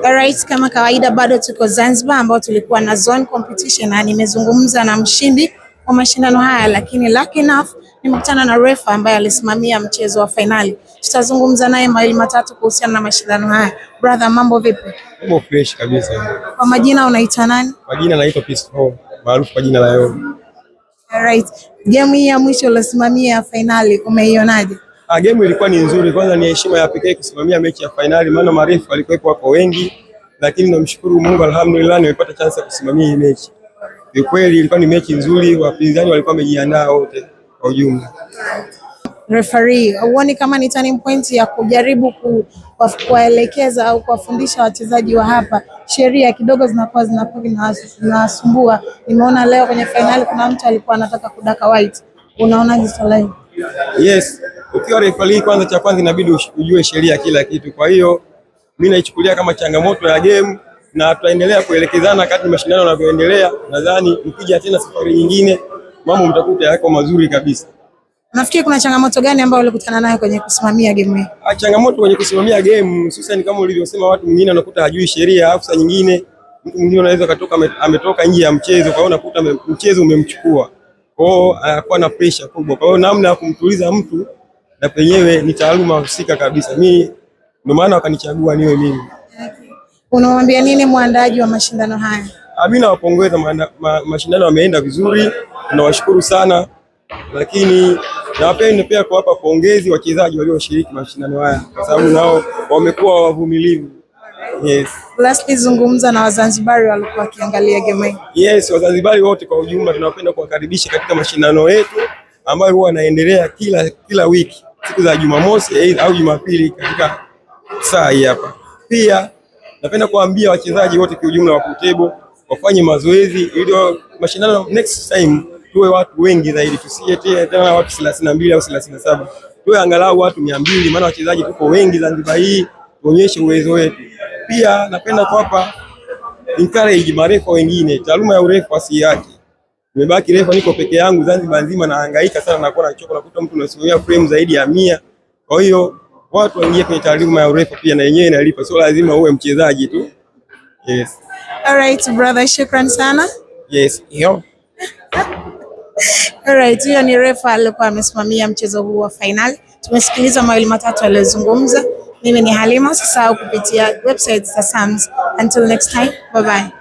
Alright, kama kawaida bado tuko Zanzibar ambao tulikuwa na zone competition na nimezungumza na mshindi wa mashindano haya, lakini lucky enough nimekutana na refa ambaye alisimamia mchezo wa fainali. Tutazungumza naye mawili matatu kuhusiana na mashindano haya. Brother, mambo vipi? Mambo fresh kabisa. Kwa majina unaitwa nani? Kwa jina naitwa Peace maarufu kwa jina la Yo. Alright. Game hii ya mwisho uliosimamia fainali umeionaje? Ah, game ilikuwa ni nzuri. Kwanza ni heshima ya pekee kusimamia mechi ya fainali, maana marefu walikuwepo wako wengi, lakini namshukuru Mungu, alhamdulillah, nimepata chance ya kusimamia hii mechi. Kiukweli ilikuwa ni mechi nzuri, wapinzani walikuwa wamejiandaa wote kwa ujumla. Referee, huoni kama ni turning point ya kujaribu kuwaelekeza au kuwafundisha wachezaji wa hapa sheria kidogo zinakuwa zinawasumbua? Nimeona leo kwenye fainali kuna mtu alikuwa anataka kudaka white. Unaonaje swala hili? Yes, ukiwa referee kwanza, cha kwanza inabidi ujue sheria kila kitu. Kwa hiyo mimi naichukulia kama changamoto ya game na tutaendelea kuelekezana kadri mashindano yanavyoendelea. Nadhani mkija tena safari nyingine mambo mtakuta yako mazuri kabisa. Nafikiri kuna changamoto gani ambayo ulikutana nayo kwenye kusimamia game hii? Ah, changamoto kwenye kusimamia game hususan kama ulivyosema, watu mwingine anakuta hajui sheria, afu saa nyingine mtu mwingine anaweza katoka ametoka nje ya mchezo, kwa hiyo unakuta mchezo umemchukua, kwa hiyo anakuwa na pressure kubwa. Kwa hiyo namna ya kumtuliza mtu na penyewe ni taaluma husika kabisa. Mimi ndio maana wakanichagua niwe mimi. Unamwambia nini mwandaaji wa mashindano haya? Ah, mimi nawapongeza mashindano yameenda vizuri, tunawashukuru sana, lakini nawapenda pia kuwapa pongezi wachezaji walioshiriki mashindano haya kwa sababu nao wamekuwa wavumilivu. Yes. Lastly, zungumza na Wazanzibari walikuwa wakiangalia game hii. Yes, Wazanzibari wote kwa ujumla tunapenda kuwakaribisha katika mashindano yetu ambayo huwa yanaendelea kila wiki siku za Jumamosi au Jumapili katika saa hii hapa. Pia napenda kuambia wachezaji wote kiujumla wa pool table wafanye mazoezi ili mashindano next time tuwe watu wengi zaidi, tusije tena watu 32 au 37, tuwe angalau watu 200, maana wachezaji tuko wengi Zanzibar hii, tuonyeshe uwezo wetu. Pia napenda kuwapa encourage marefa wengine, taaluma ya urefa wasiiache. Nimebaki refa, niko peke yangu Zanzibar nzima, nahangaika sana, nakuwa nachoka, nakuta mtu unasimamia frame zaidi ya 100. Kwa hiyo watu waingie kwenye taaluma ya urefa pia, na yenyewe inalipa, sio lazima uwe mchezaji tu. Yes. Alright brother, shukran sana. Yes. Yo. Alright, huyo ni refa alikuwa amesimamia mchezo huu wa fainali. Tumesikiliza mawili matatu aliyozungumza. Mimi ni Halima, usisahau kupitia website za SAMS. Until next time, bye bye.